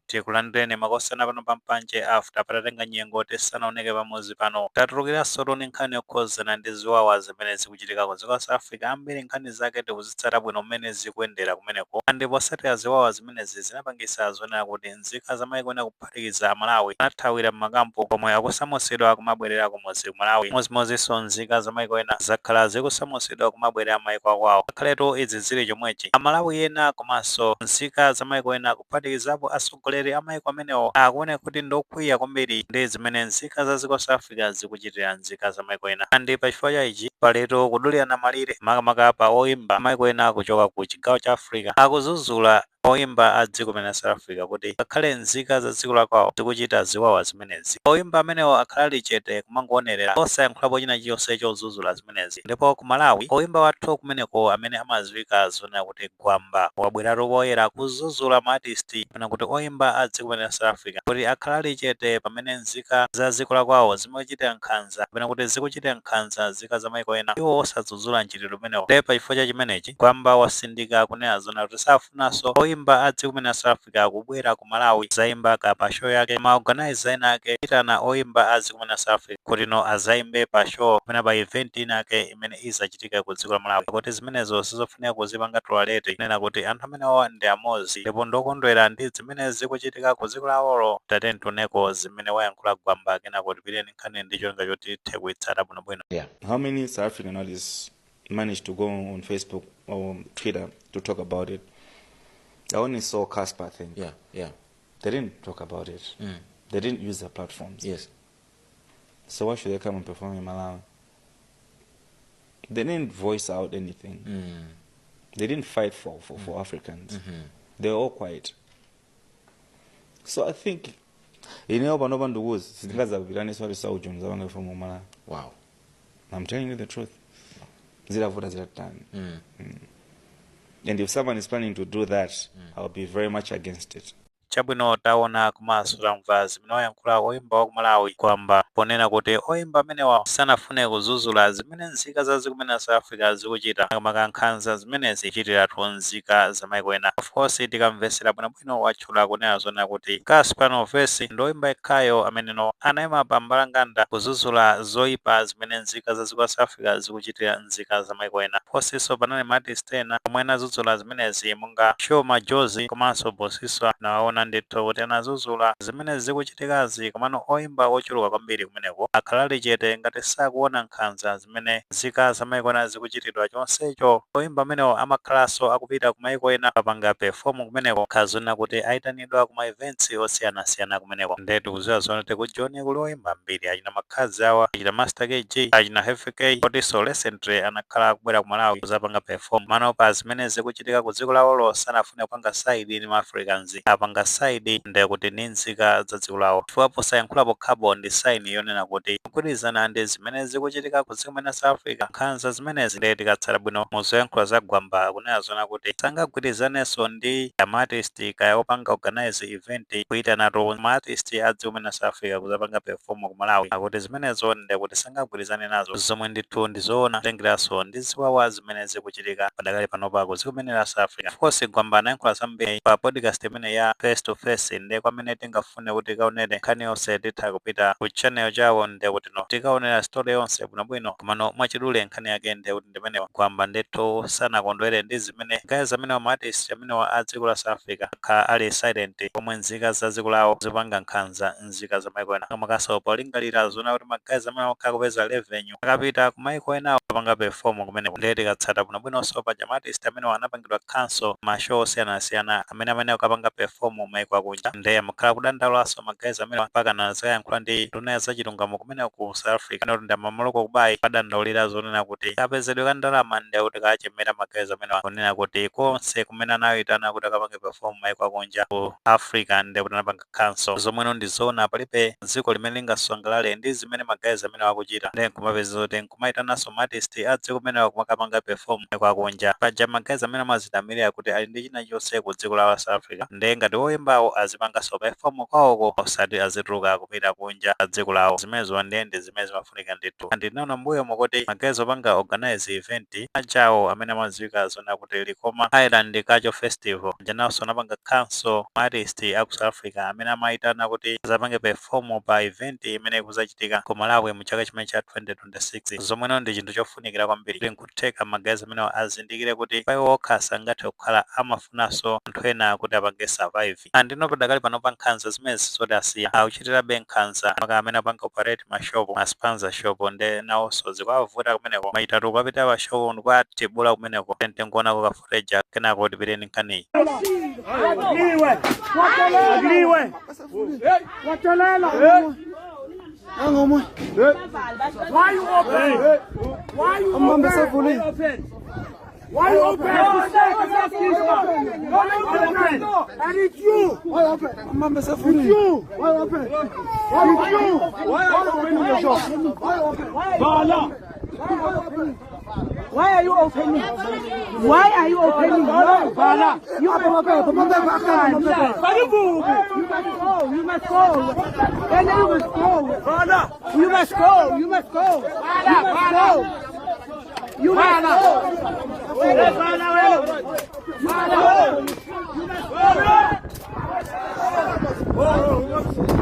Tikulandireni makosana pano pa Mpanje after patatenga nyengo tisanaoneke pamodzi. Pano tatulukiranso toni nkhani yokhuzana ndi ziwawa zimene zikuchitika ku dziko la South Africa. Ambiri nkhani zake tikuzitsata bwino mmene zikuyendera kumeneko, ndipo potsatira ziwawa zimenezi zinapangisa zonena kuti nzika za maiko ena, kuphatikiza Malawi, anathawira m'makampu komwe akusamutsidwa kumabwerera kumudzi ku Malawi. Modzimodzinso nzika za maiko ena zakhala zikusamutsidwa kumabwerera maiko akwawo. Ngakhaletu izi zili chomwechi, Amalawi ena komanso nzika za maiko ena, kuphatikizapo atsogoleri a maiko amenewo, akuoneka kuti ndokwiya kwambiri ndi zimene nzika za dziko South Africa zikuchitira nzika za maiko ena. Andi pachifukwa cha ichi paletu kudulirana malire, makamaka pa oyimba maiko ena kuchoka ku chigawo cha Africa akuzuzula oyimba a dziko limene la South Africa kuti ngakhale nzika za dziko lakwawo zikuchita ziwawa zimenezi, oyimba amenewo akhala ali chete kumangoonerera osayankhulapo china chilichonse chozuzula zimenezi. Ndipo ku Malawi, oyimba wathu kumeneko amene amadziwika zonena kuti Gwamba wabweratu poyera kuzuzula ma artist kapena kuti oyimba a dziko limene la South Africa kuti akhala ali chete pamene nzika za dziko lakwawo zimachitira nkhanza kapena kuti zikuchitira nkhanza nzika za maiko ena, iwo osadzuzula mchitidwe umenewo. Ndipo pachifukwa cha chimenechi Gwamba wasindika kunena zonena kuti safunanso oyimba a dziko limene la South Africa kubwera ku Malawi zayimba ka pa show yake. Ma organizer ena ake itana oyimba a dziko limene la South Africa kuti no azayimbe pa show kapena pa event ina ake imene izachitika ku dziko la Malawi, kuti zimenezo sizofunika kuzipanga tolerate, kunena kuti anthu amenewa ndi amodzi ndipo ndokondwera ndi zimene zikuchitika ku dziko lawolo. Tateni tioneko zimene wayankhula Gwamba, kenako tipiteni nkhani ndi cholinga choti tithe kuyitsata bwinobwino. How many South African artists managed to go on Facebook or Twitter to talk about it? I only saw Cassper, I think. They didn't talk about it. They didn't use their platforms. So why should they come and perform in Malawi? They didn't voice out anything. They didn't fight for Africans. They're all quiet. So I think ineyo panopa ndikuzi sindingazapitaniso ati saujon zapange perform mu Malawi. I'm telling you the truth. Zitavuta zitatani. And if someone is planning to do that, I'll be very much against it. Chabwino, taona komanso tamva zimene wayankhula oyimba wa ku Malawi Gwamba ponena kuti oyimba amenewa sanafune kuzuzula zimene nzika za dziko limene la South Africa zikuchita, makamaka nkhanza zimene zichitiratu nzika za maiko ena. Of course, tikamvesera bwinobwino watchula kunena zona kuti Cassper Nyovest ndi oyimba yekhayo ameneno anayima pa mbalanganda kuzuzula zoyipa zimene nzika za dziko la South Africa zikuchitira nzika za maiko ena. Of course, panali ma artist ena omwe anazuzula zimenezi monga Sho Madjozi komanso Bosiswa, nawaona ndithu kuti anazuzula zimene zikuchitikazi. Komano oyimba ochuluka kwambiri kumeneko akhala ali chete ngati sakuona nkhanza zimene nzika za maiko ena zikuchitidwa, chonsecho oyimba amenewo amakhalanso akupita ku maiko ena apanga perform kumeneko, khazona kuti ayitanidwa ku ma events osiyanasiyana kumeneko. Ndetu kuziwa zona kuti ku Joni kuli oyimba ambiri, achina Makhadzi awa, achina Master KG, achina Heavy K, kotinso recently anakhala akubwera ku Malawi kuzapanga perform. Mano pa zimene zikuchitika ku dziko lawolo sanafune kupanga side ni ma Africans, apanga side nde kuti ni nzika za dziko lawo, chifukwa posayankhula pokhapo ndi sign yonena kuti kugwirizana ndi zimene zikuchitika ku dziko limene South Africa, nkhanza zimenezi. Nde tikatsala bwino muzoyankhula za Gwamba kunena zona kuti sangagwirizanenso ndi ama artist kaya opanga organize event kuyitanatu ma artist a dziko limene South Africa kuzapanga perform ku Malawi, akuti zimenezo nde kuti sangagwirizane nazo, zomwe ndithu ndizoona kutengeranso ndi ziwawa zimene zikuchitika padakali panopa ku dziko limene la South Africa. Of course, Gwamba anayankhula zambiri pa podcast imene ya Face to Face, nde kwamene tingafune kuti tikaonere nkhani yonse titha kupita ku channel chawo, nde kuti no tikaonera story yonse bwinobwino. Komano mwachidule nkhani yake nde kuti ndimenewa. Gwamba ndithu sanakondwere ndi zimene guys amenewa, ma artist amenewa a dziko la South Africa, akhala ali silent pomwe nzika za dziko lawo zipanga nkhanza nzika za maiko ena, kamakaso polingalira zona kuti ma guys amene akhala kupeza revenue akapita ku maiko enawo apanga perform kumeneko. Ndiye tikatsata bwinobwinonso paja ma artist amenewa anapangidwa cancel ma show osiyanasiyana amene akapanga perform maiko akunja, ndiye amakhala kudandaulaso ma guys amenewa mpaka nazayankhula ndi nduna ya zachilungamo kumeneko ku South Africa kuti ndi amamuloko kubayi padandaulira zonena kuti kapezedwe ka ndalama ndiye kuti kachemera ma guys amenewa, kunena kuti konse kumene anayitana kuti akapange perform maiko akunja ku Africa ndiye kuti anapanga cancel, zomweno ndizoona. Palibe dziko limene lingasangalale ndi zimene ma guys amenewa akuchita, ndiye nkumapeza kuti nkumayitananso ma artist a dziko kumenewa kumakapanga perform maiko akunja. Paja ma guys amene amazitamira kuti ali ndi china chonse ku dziko la South Africa, ndiye ngati woyimbawo azipanganso perform kwawoko, osati azituluka kupita kunja a dziko. Lawo zimenezo ndende zimene zimafunika ndithu. Andinaona mbuyo mokuti ma guys opanga organize event ajawo amene amadziwika zona kuti Likoma Island Cultural Festival janawso anapanga cancel artist aku South Africa amene amayitana kuti azapange perform pa event imene ikuzachitika ku Malawi mu chaka chimene cha 2026, zomweno ndi chinthu chofunikira kwambiri kuti nkutheka ma guys amene azindikire kuti paiwo okha sangathe kukhala, amafunanso anthu ena kuti apange survive. Andino padakali pano pa nkhanza zimene zoti asiya akuchitirabe nkhanza maka amene apanga operate ma shop, ma spaza shop, nde nawonso zikuwavuta kumeneko. Maitatu kupita pa shop ndikuatibula kumeneko. Tentenkuonako ka footage, kenako tipiteni nkhaniyi. Agriwe. Agriwe. Watelela. Why you open? Why you open? Why you open? Why you open? And it's you. Why open? It's you. Why open? It's you. Why open the shop? Why open? Why are you opening? Why are you opening? No. You must go. You must go. You must go. And you must go. You must go. You must go. You must go. You must go. You must go. You must go.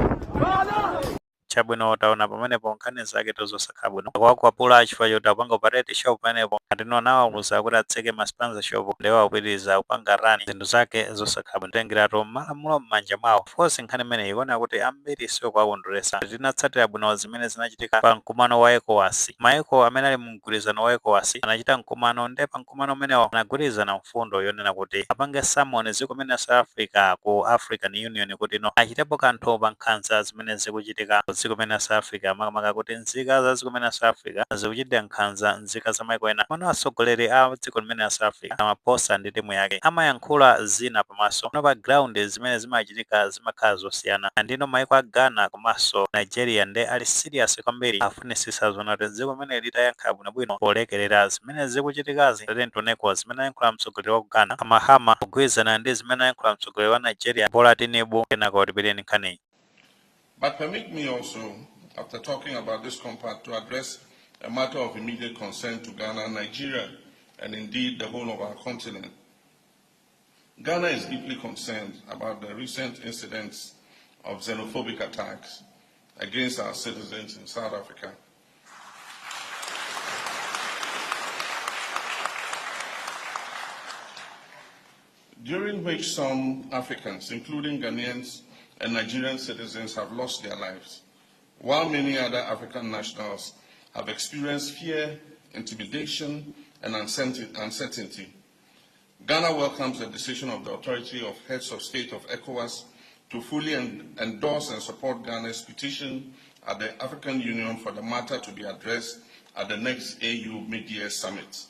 Chabwino, taona pamenepo nkhani zake tozosakha bwino kwakwapula chifukwa choti apanga operate shop pamenepo. Atino nawo kuza kuti atseke ma spaza shop, ndiwo akupitiriza kupanga run zinthu zake zosakha bwino, kutengeratu malamulo m'manja mwawo. Of course, nkhani imeneyi ikuona kuti ambiri sikuwakondweretsa. Tinatsatira bwino zimene zinachitika pa mkumano wa ECOWAS. Maiko amene ali mu mgwirizano wa ECOWAS anachita mkumano, nde pa mkumano umenewo anagwirizana mfundo yonena kuti apange summon dziko limene South Africa ku African Union kuti no achitepo kanthu pa nkhanza zimene zikuchitika ku dziko limene South Africa, makamaka kuti nzika za dziko limene South Africa zikuchitira nkhanza nzika za maiko ena. Mano atsogoleri a dziko limene la South Africa, Ramaphosa ndi timu yake, amayankhula zina pamaso no pa ground zimene zimachitika zimakhala zosiyana. Andino maiko a Ghana komanso Nigeria nde ali serious kwambiri, afunisisa zona kuti dziko limene litayankha bwinobwino polekerera zimene zikuchitikazi. Tioneko zimene ayankhula mtsogoleri wa ku Ghana Mahama kugwirizana ndi zimene ayankhula mtsogoleri wa Nigeria Bola Tinubu, kenako tipiteni nkhaniyi. But permit me also, after talking about this compact, to address a matter of immediate concern to Ghana, Nigeria, and indeed the whole of our continent. Ghana is deeply concerned about the recent incidents of xenophobic attacks against our citizens in South Africa. During which some Africans, including Ghanaians and Nigerian citizens, have lost their lives, while many other African nationals have experienced fear, intimidation, and uncertainty. Ghana welcomes the decision of the Authority of Heads of State of ECOWAS to fully endorse and support Ghana's petition at the African Union for the matter to be addressed at the next AU mid-year summit.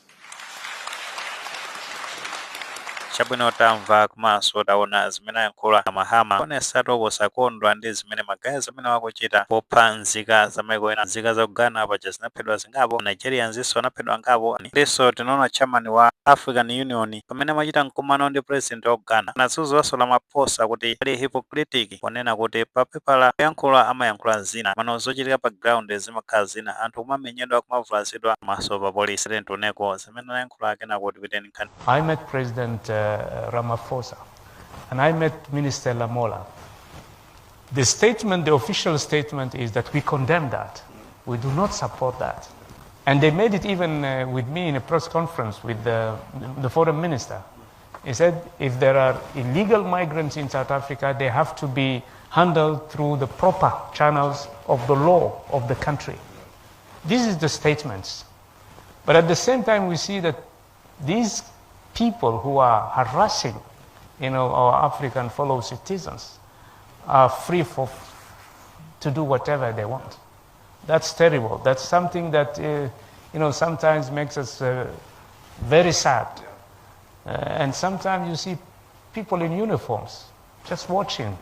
Chabwino, tamva komanso taona zimene ayankhula Mahama, onesatu kusakondwa ndi zimene ma guys amene wakuchita popha nzika za maiko ena. Nzika za ku Ghana paja zinaphedwa zingapo, Nigeria nzinso anaphedwa ngapo. Ndiso tinaona chairman wa African Union pamene amachita mkumano ndi president wa ku Ghana anadzudzulaso Ramaphosa kuti ali hypocritic, ponena kuti pa pepala kuyankhula amayankhula zina, mano zochitika pa ground zimakhala zina, anthu kumamenyedwa, kumavulazidwa maso pa polisi. Tioneko zimene anayankhula, kenako tipiteni nkhani. I met President Ramaphosa and I met Minister Lamola. The statement, the official statement is that we condemn that. We do not support that. And they made it even with me in a press conference with the foreign minister. He said if there are illegal migrants in South Africa, they have to be handled through the proper channels of the law of the country. This is the statements. But at the same time, we see that these people who are harassing our African fellow citizens are free to do whatever they want. That's terrible. That's something that sometimes makes us very sad. And sometimes you see people in uniforms just watching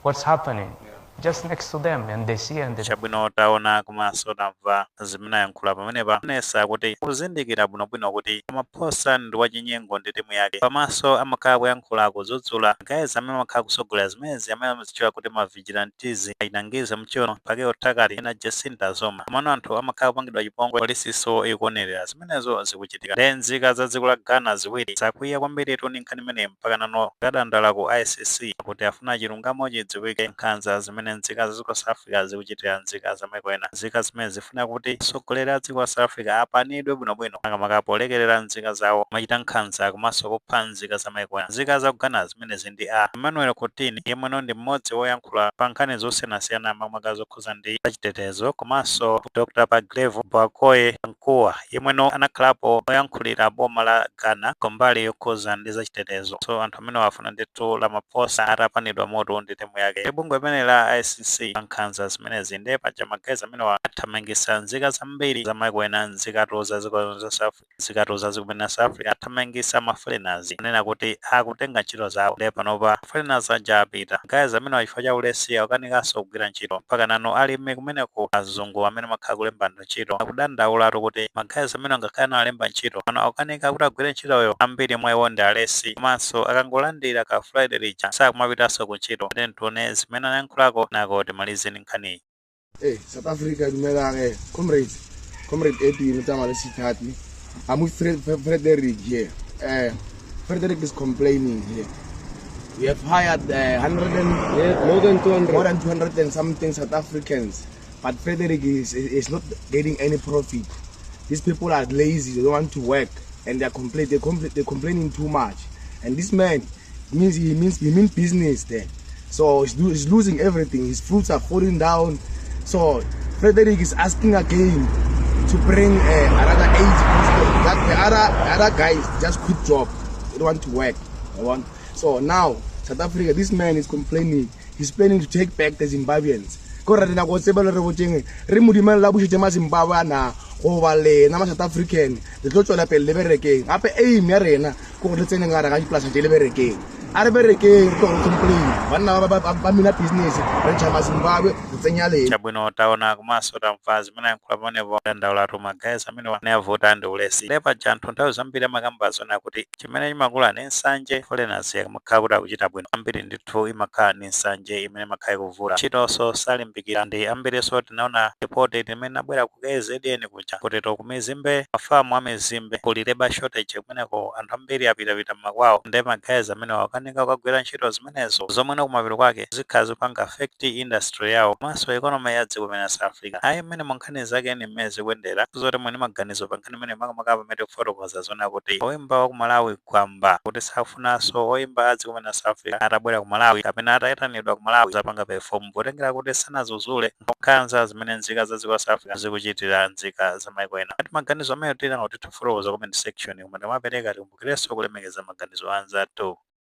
what's happening. Just next to them, and they see and they Chabwino, taona komanso tamva zimene ayankhula pamenepa. Onesa kuti kuzindikira bwinobwino kuti Ramaphosa ndi wachinyengo ndi timu yake. Pamaso amakhala kuyankhula kudzudzula guys amene amakhala kusogolera zimenezi, amene amazidziwa kuti ma vigilantes, ayinangiza mchono pake otakati ena Jacinta Zoma. Komano anthu amakhala kupangidwa chipongwe, polisiso ikuonerera zimenezo zikuchitika. Ndi nzika za dziko la Ghana ziwiri zakwiya kwambiri ndi nkhani imeneyi, mpaka nano kadandala ku ICC kuti afuna chilungamo chidziwike, nkhanza zimene nzika za dziko la South Africa zikuchitira nzika za maiko ena. Nzika zimene zifuna kuti atsogoleri a dziko la South Africa apanidwe bwinobwino, makamaka polekerera nzika zawo machita nkhanza komanso kupha nzika za maiko ena. Nzika za ku Ghana zimenezi ndi a Emmanuel Kotini, yemweno ndi mmodzi woyankhula pa nkhani zosiyanasiyana, makamaka zokhuza ndi chitetezo, komanso Dr Paglevo Boakoye Nkuwa, yemweno anakhalapo oyankhulira boma la Ghana kumbali yokhuza ndi zachitetezo. So anthu amene wafuna ndithu Ramaphosa atapanidwa moto ndi timu yake, bungwe imene la ICC, pa nkhanza zimenezi. Ndiye paja ma guys amene athamangisa nzika zambiri za maiko ena, nzikatu za dziko za South Africa, nzikatu za dziko limene la South Africa, athamangisa ma foreigners, kunena kuti akutenga ntchito zawo. Ndiye panopa foreigners aja apita, guys amene chifukwa cha ulesi akukanikanso kugwira ntchito. Mpaka nano alimi kumeneko, azungu amene amakhala kulemba anthu ntchito, akudandaulatu kuti ma guys amene angakhale analemba ntchito pano akukanika kuti agwire ntchitoyo. Ambiri mwa iwo ndi alesi, komanso akangolandira ka Friday lija sakumapitanso ku ntchito. Tione zimene anayankhulako nako timalizeni nkhaniyi. Hey, South Africa, dumelang, comrades, Comrade Eddie Mutama Sitati. I'm with Frederick here. Frederick is complaining here. We have hired 100 and, Yeah, more than 200. More than 200 and something South Africans, but Frederick is not getting any profit. These people are lazy, they don't want to work, and they're compla- they compl- they're complaining too much. And this man means he means business there. So he's losing everything. His fruits are falling down. So Frederick is asking again to bring another 80, that the other guys just quit job. They don't want to work. They want. So now South Africa, this man is complaining. He's planning to take back the Zimbabweans. Ko re nako tse ba le re botseng re modimo la bušitše ma Zimbabwe na goba lena ma South African le tlo tswela pele le berekeng gape. Aim ya rena ke gore le tseneng gare ga dipolasa tše le berekeng. A re berekeng, re tlo go complain banna ba mina business, re ntšha ma Zimbabwe, re tsenya lena. Chabwino, taona komanso tamva zimene ayankhula pamenepo. Dandaulatu ma guys amene anavuta ndi ulesi. Ndipo paja anthu nthawi zambiri amakamba zona kuti chimene chimakula ni nsanje. Foreigners akamakhala kuti akuchita bwino ambiri ndithu imakhala ni nsanje imene imakhala ikuvuta ntchitonso, salimbikira ndi ambirinso. Tinaona ripoti limene abwera ku KZN kuja kuti to kumizimbe, mafamu amizimbe, kuli labor shortage kumeneko, anthu ambiri apitapita mmakwawo. Ndi ma guys amene wakanika kukagwira ntchito zimenezo, zomwe kumapeto kwake zikhala zipanga affect industry yawo komanso economy ya dziko limene la South Africa. Ayi, mmene mu nkhani zake ni mmene zikuyendera, zoti mwini maganizo pa nkhani imene, makamaka pamene kufotokoza zona kuti oyimba wa ku Malawi Gwamba kuti safunanso oyimba a dziko limene la South Africa atabwera ku Malawi kapena atayitanidwa ku Malawi zapanga perform, potengera kuti sanazuzule nkhanza zimene nzika za dziko la South Africa zikuchitira nzika za maiko ena. Ati maganizo amene tinawo titha kufotokoza comment section, koma timapereka tikumbukirenso kulemekeza maganizo anzathu.